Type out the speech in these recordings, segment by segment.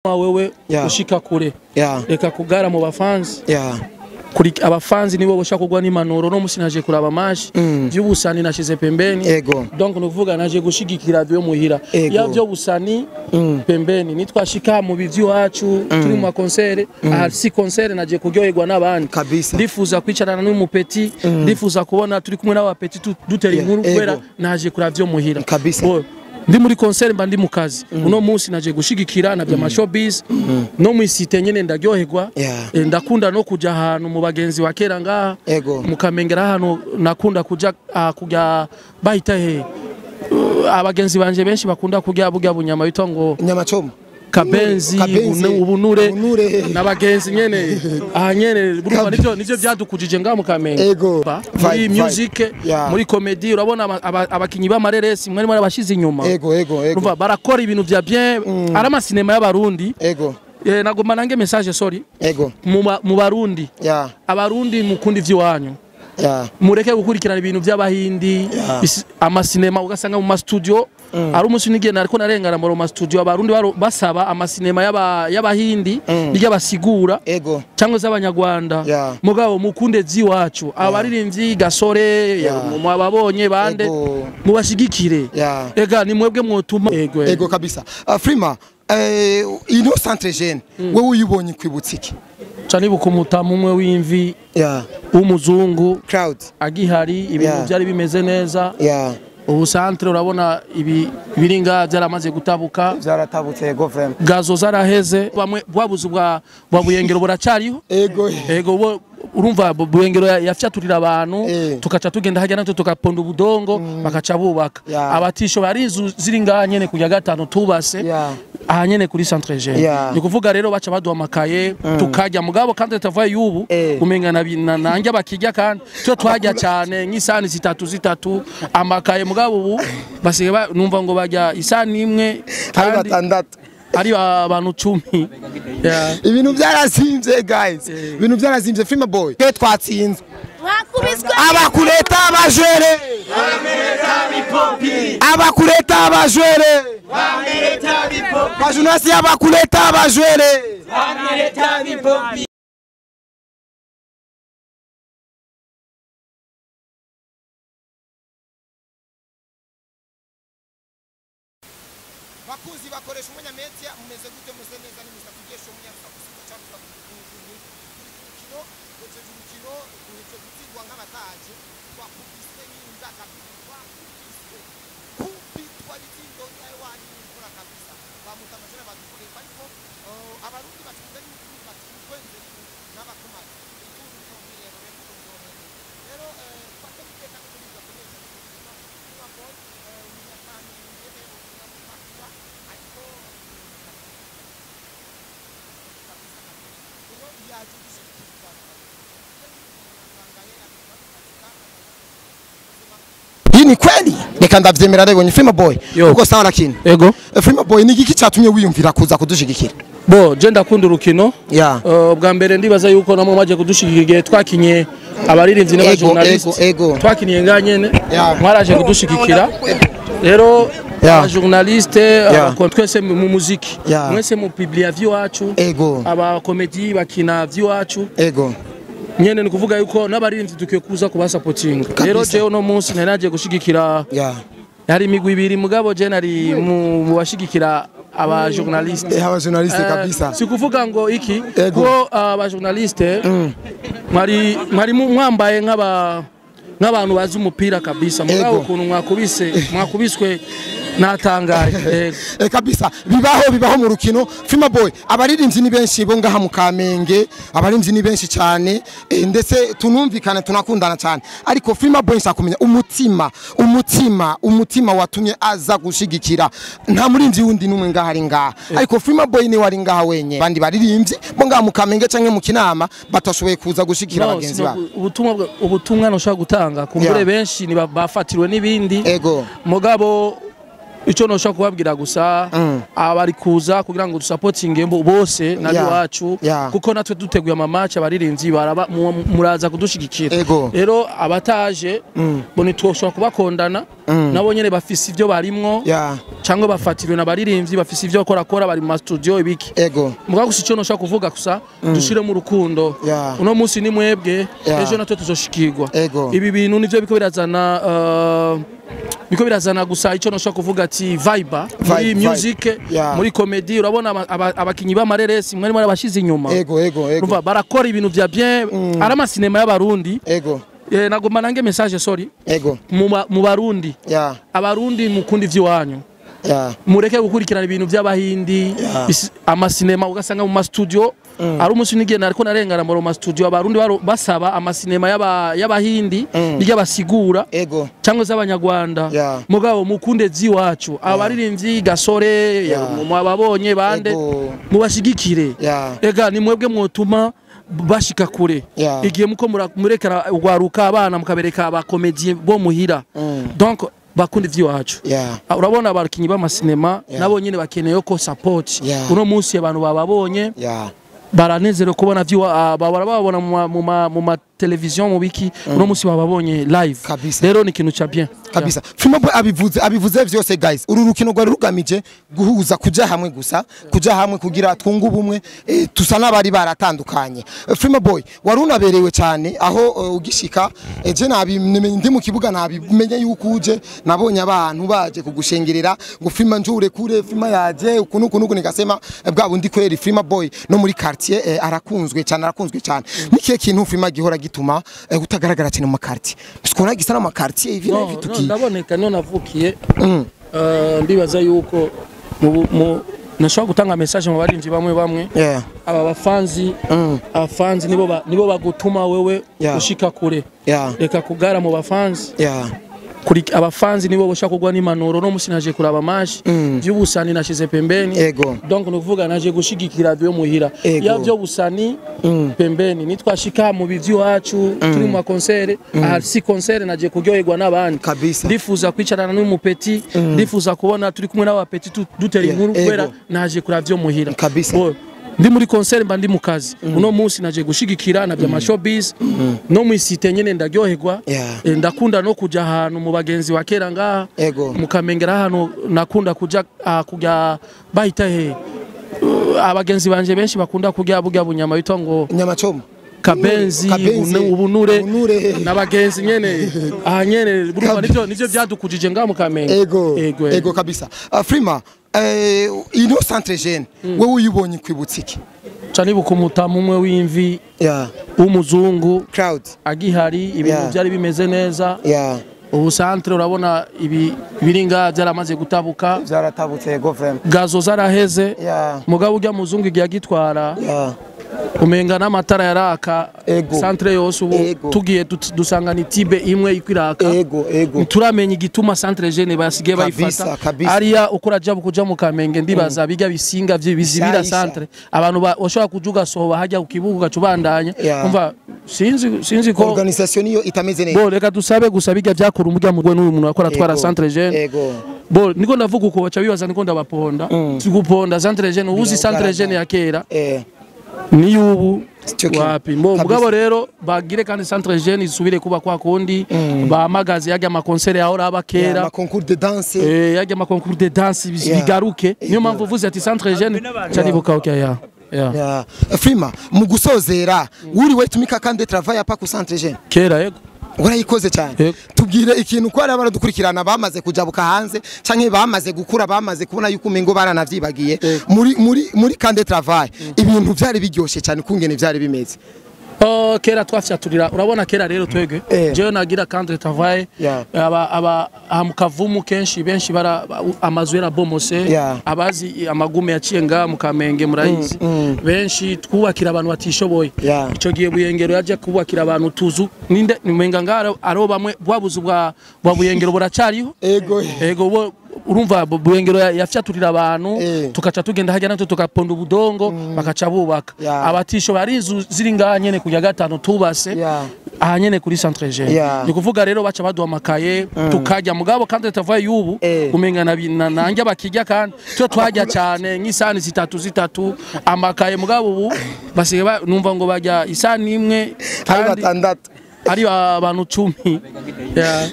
Wewe ushika kure, reka kugara mu bafanzi. Kuri abafanzi nibo boshaka kugwa n'impanuro. No musi naje kuraba match by'ubusani nashize pembeni. Donc nuvuga naje gushigikira byo muhira ya byo busani pembeni, nitwashika mu bivyo wacu turi mu concert. Aha si concert, naje kuryoherwa n'abandi. Ndifuza kwicarana n'umupeti, ndifuza kubona turi kumwe n'abapeti dutera inkuru, kubera naje kuraba byo muhira. Ndi muri concert, mba ndi mu kazi. Uno munsi naje gushigikira na bya showbiz no mu cité nyene ndaryoherwa. Ndakunda no kuja ahantu mu bagenzi wa kera ngaha mu Kamengera, ahantu nakunda kuja kujya bahita he, abagenzi banje benshi bakunda kurya burya bunyama bitwa ngo Nyama choma. Kabenzi, ubunure n'abagenzi nyene aha nyene. Urumva nivyo byadukujije ngaha mu Kamenge muri music, muri comedy. Urabona abakinyi b'amareresi mwari mwarabashize inyuma. Ego ego ego. Urumva barakora ibintu vya bien, ari amasinema y'abarundi. Nagomba nange message, sorry. Mu Barundi, abarundi mukunda ivy'iwanyu, mureke gukurikirana ibintu by'abahindi, amasinema ugasanga mu mastudio. Ari umunsi nigenda ariko narengana mu mastudio, abarundi basaba amasinema y'abahindi bijya basigura cyangwa se abanyarwanda. Mugabo mukunde ziwacu, abaririmbyi Gasore mwababonye bande, mubashigikire. Ega ni mwebwe mwotuma. Ego, ego kabisa. Freema, ino centre jeune wewe uyibonye kwibutsa iki? Canibuka umutamu umwe w'imvi w'umuzungu crowd agihari, ibintu byari bimeze neza. Ubu centre urabona ibi biringa byaramaze gutabuka. Byaratabutse, ego vraiment. Gazo zaraheze, bamwe bwabuze bwa buyengero buracariho. Ego. Ego, urumva buyengero yafyaturira abantu, tukaca tugenda hajya natwe tukaponda ubudongo, bakaca bubaka. Abatisho bari inzu ziri ngaha nyene kujya gatanu tubase aha nyene kuri centre jeune. Ni kuvuga rero baca baduha amakaye tukajya, mugabo kandi tavaye y'ubu umenga nanjye bakijya, kandi twe twajya cyane nk'isani zitatu zitatu amakaye, mugabo ubu basigaye numva ngo bajya isani imwe ari batandatu, ari abantu 10. Ibintu byarasimvye guys, ibintu byarasimvye. Freema Boy, twe twatsinze, abakureta abajere, abakureta abajere, bajunasi, abakureta abajere. Bakuzi bakoresha umunya media, mumeze gute? Muse neza? Ni Mr. Tugesho umunyarusakusiza cyangwa turi ku rukino, twejeje urukino, duheje gutsindwa nk'abataje, twakubiswe n'imbwa kabisa, twakubiswe kubitwa ibitsindo wanyu imvura kabisa, bamuta amajana badukoreye. Ariko abarundi batunze n'ibintu batwenze n'abakumaze ituru ry'umwero rero rero fate iteka no muri gakomeye cyane. Freema Boy, umunyakamenge, umunyamutakura, ariko kabisa rero yaje gushyigikira. Hii ni kweli, reka ndavyemera rero ni Freema Boy. Uko sawa lakini? Ego. Freema Boy, ni igiki cyatumye wiyumvira kuza kudushigikira? Bo je ndakunda urukino. Bwa mbere ndibaza yuko namwe mwaje kudushigikira igihe twakinye abaririmbyi n'abajournaliste. Twakiniye nga nyene, mwaraje kudushigikira. Rero abajournaliste, twese mu muziki, mwese mu publia vy'iwacu, aba comedy bakina vy'iwacu. Nyene ni kuvuga yuko n'abaririmbyi dukwiye kuza kubasapotinga. Rero jewe no munsi nari naje gushigikira, hari imigwi ibiri, mugabo je nari mu bashigikira aba journaliste. Aba journaliste kabisa. Si kuvuga ngo iki ko aba journaliste mwari mwari mwambaye nk'aba nk'abantu bazi umupira kabisa, mugabo ukuntu mwakubise mwakubiswe natangaye. Kabisa, bibaho bibaho mu rukino. Freema Boy, abaririmbyi ni benshi bo ngaha mu Kamenge, abaririmbyi ni benshi cyane, ndetse tunumvikana tunakundana cyane, ariko Freema Boy nshaka kumenya umutima umutima umutima watumye aza gushigikira. Nta muririmbyi wundi numwe ngaha ari ngaha, ariko Freema Boy ni wari ngaha wenye. Bandi baririmbyi bo ngaha mu Kamenge canke mu Kinama batashoboye kuza gushigikira bagenzi babo. Ubutumwa ubutumwa ntushaka gutanga kumbure, benshi ni bafatiriwe n'ibindi. Mugabo Icyo noshobora kubabwira gusa, abari kuza kugira ngo dusapotinge bose nabi wacu, kuko natwe duteguye ama match, abaririmbyi baraba muraza kudushigikira. Rero abataje bo ntitwoshobora kubakondana, nabo nyene bafise ivyo barimwo, cyangwa bafatiriwe n'abaririmbyi bafise ivyo bakora bari mu studio ibiki. Mugabo gusa icyo noshobora kuvuga gusa, dushiremo urukundo. Uno munsi ni mwebwe, ejo natwe tuzoshikirwa. Ibi bintu nivyo biko birazana biko birazana gusa icyo noshobora kuvuga ati vibe muri music, muri comedy. Urabona abakinyi b'amareresi mwari marabashize inyuma. Ego. Urumva barakora ibintu vya bien, ari amasinema y'abarundi. Nagomba nange message, sorry. Mu Barundi. Abarundi mukundi ivy'iwanyu. Mureke gukurikirana ibintu by'abahindi, amasinema ugasanga mu studio. Ari umunsi nigenda ariko narengana mu ma studio, abarundi basaba amasinema y'abahindi bijya basigura cyangwa z'abanyarwanda. Mugabo mukunde ziwacu, abaririmbyi Gasore mwababonye bande, mubashigikire. Ega ni mwebwe mwotuma bashika kure. Igihe muko murekera ugwaruka abana mukabereka abakomedie bo muhira. Donc bakunda ivy'iwacu. Urabona abakinyi b'amasinema nabo nyene bakeneye ko support. Uno munsi abantu bababonye baranezero kubona babona mu ma television mu biki, uno munsi bababonye live. Rero ni ikintu ca bien kabisa. Freema Boy abivuze vyose guys. Uru rukino rwari rugamije guhuza, kuja hamwe gusa, kuja hamwe kugira twungu ubumwe, tusa n'abari baratandukanye. Freema Boy wari unaberewe cyane aho ugishika, eje nabimenye ndi mu kibuga, nabimenye yuko uje, nabonye abantu baje kugushengerera ngo Freema njure kure, Freema yaje ukuntu ukuntu, nikasema bwa bundi kweri Freema Boy no muri quartier arakunzwe cyane, arakunzwe cyane. Nikiye kintu Freema gihora gituma utagaragara cyane mu quartier? Sikona gisa na quartier ivi na vitu. Ndaboneka niyo navukiye. Ndibaza yuko nashobora gutanga message mu barinzi bamwe bamwe. Aba bafanzi, abafanzi nibo bagutuma wewe ushika kure. Reka kugara mu bafanzi. Kuri abafanzi nibo boshaka kugwa n'impanuro. No musi naje kuraba match by'ubusani nashize pembeni. Donc nukuvuga naje gushigikira byo muhira. Ya byo busani pembeni nitwashika mu bivyo wacu turi mu concert, aha si concert naje kuryoherwa n'abandi. Ndifuza kwicarana n'umupeti, ndifuza kubona turi kumwe n'abapeti dutera inkuru kubera naje kuraba byo muhira. Ndi muri concert mba ndi mu kazi. Uno munsi naje gushigikira na bya showbiz no mu site nyene ndaryoherwa. Ndakunda no kuja ahantu mu bagenzi wa kera ngaha mu Kamengera, ahantu nakunda kuja kujya bahita he abagenzi banje benshi bakunda kurya burya bunyama bitwa ngo nyama choma Kabenzi, ubunure n'abagenzi nyene aha nyene burumva nivyo byadukujije ngaha mu Kamenge. Ego kabisa. Freema, ino centre jeune wewe uyibonye kwibutsa iki? Cyane bukumutamu umwe w'imvi w'umuzungu crowd agihari, ibintu byari bimeze neza. Ubu centre urabona ibi biringa byaramaze gutabuka, byaratabutse. Ego vraiment. Gazo zaraheze. Mugabo ujya muzungu igiye agitwara umenga n'amatara yaraka centre yose. Ubu tugiye dusanga ni tibe imwe ikwiraka. Turamenya igituma centre jeune basigiye bayifata ariya ukora jabo kuja mu Kamenge. Ndibaza bijya bisinga bizibira centre, abantu bashobora kujuga soba hajya kukibuga gacubandanya. Umva sinzi ko organisation niyo itameze neza. Bo reka dusabe gusa bijya byakora umujya mu n'uyu muntu akora twara centre jeune. Bo niko ndavuga uko baca bibaza niko ndabaponda. Siguponda centre jeune, ubuzi centre jeune ya kera ni ubu wapi. Mbo mugabo rero bagire kandi centre jeune isubire kuba kwa kundi, bahamagaze yajya ama concert yaho raba kera, ama concours de danse, yajya ama concours de danse bigaruke. Niyo mpamvu uvuze ati centre jeune cyanibuka. Okay. Freema, mu gusozera uri wetumika kandi travail apa ku centre jeune kera? Yego, urayikoze cyane. Tubwire ikintu ko ari abaradukurikirana bamaze kujabuka hanze canke bamaze gukura, bamaze kubona yuko umengo baranavyibagiye muri camp de travail, ibintu byari biryoshe cyane kungene byari bimeze. Kera twafyaturira, urabona kera rero twege jewe nagira camp de travail aba mukavumu kenshi benshi bara amazu yarabomose, abazi amagume yaciye nga mu Kamenge murayizi, benshi twubakira abantu batishoboye. Ico gihe Buyengero yaje kubakira abantu tuzu ninde nimenga ngaro aro bamwe bwabuzu bwa Buyengero buracariho. Ego urumva Buyengero yafyaturira abantu, tukaca tugenda hajya natwe tukaponda ubudongo bakaca bubaka. Abatisho bari inzu ziri ngaha nyene kujya gatanu tubase. Aha nyene kuri Centre Jeune. Ni kuvuga rero baca baduha amakaye tukajya, mugabo kandi tutavuye y'ubu umenga nanjye bakijya, kandi twe twajya cyane nk'isani zitatu zitatu amakaye, mugabo ubu basigaye numva ngo bajya isani imwe ari batandatu, ari abantu 10.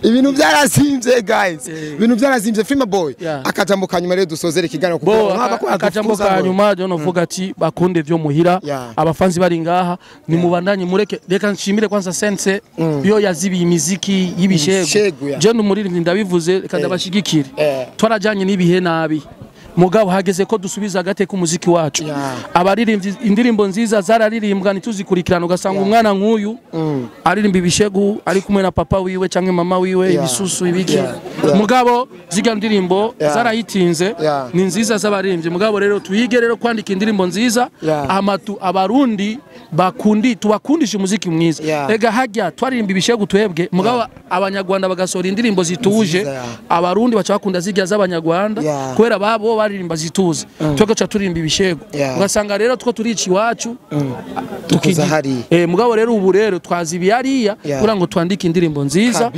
Ibintu byarasimvye guys, ibintu byarasimvye. Freema Boy, akajambo kanyuma rero dusozere ikiganiro, kuko akajambo kanyuma rero novuga ati bakunde vyo muhira, abafanzi bari ngaha ni mubandanye, mureke reka nshimire kwanza sense yo yazibiye imiziki y'ibishego. Je ndumuririmbyi ndabivuze, reka ndabashigikire. Twarajanye n'ibihe nabi, mugabo hageze ko dusubiza agate ku muziki wacu. Abaririmbyi indirimbo nziza zararirimbwa ntituzikurikirana, ugasanga umwana nk'uyu aririmba ibishegu ari kumwe na papa wiwe canke mama wiwe, ibisusu ibiki, mugabo ziga ndirimbo zarahitinze ni nziza z'abaririmbyi. Mugabo rero tuyige rero kwandika indirimbo nziza, amatu abarundi bakundi tubakundisha umuziki mwiza. Ega hajya twaririmba ibishegu twebwe, mugabo abanyarwanda bagasohora indirimbo zituje, abarundi baca bakunda zirya z'abanyarwanda kubera babo baririmba zituze, twebwe ca turimba ibishego. Ugasanga rero two turici iwacu tukiza hari. Mugabo rero ubu rero twazibiye hariya kugira ngo twandike indirimbo nziza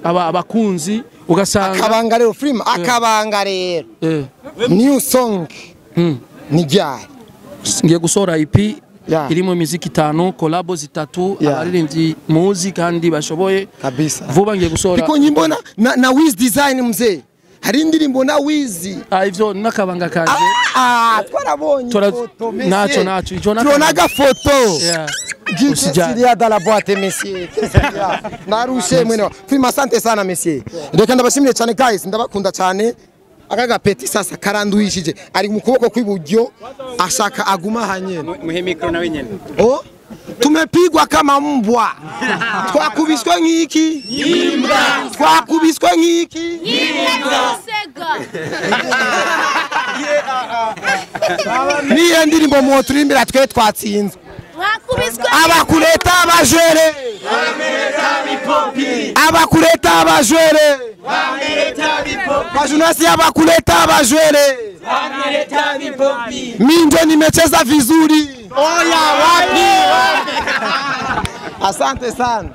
abakunzi, ugasanga akabanga rero Freema, akabanga rero new song ni ryari? Ngiye gusohora EP irimo imiziki 5, collabo 3, abaririmbyi muzi kandi bashoboye kabisa. Vuba ngiye gusohora biko nyimbona na Wiz Design mzee, hari indirimbo na Wiz. Ivyo nakabanga kanje. Twarabonye ifoto monsieur. Nacho ico turonaga foto. Qu'est-ce qu'il y a dans la boîte monsieur? Qu'est-ce qu'il y a? Narushe mwene. Freema, asante sana monsieur. Reka ndabashimire cyane guys, ndabakunda cyane. Akaga petit sasa karanduishije ari mu kuboko kw'iburyo ashaka aguma hanye. Muhe micro nawe nyene. Oh, tumepigwa kama mbwa. Twakubiswe nk'iki? Imbwa. Twakubiswe nk'iki? Imbwa. Niyo ndirimbo mwoturimbira twe twatsinzwe. Abakureta abajere, abakureta abajere, bajunasi abakureta abajere. Mimi ndio nimecheza vizuri. Oya wapi? Asante sana.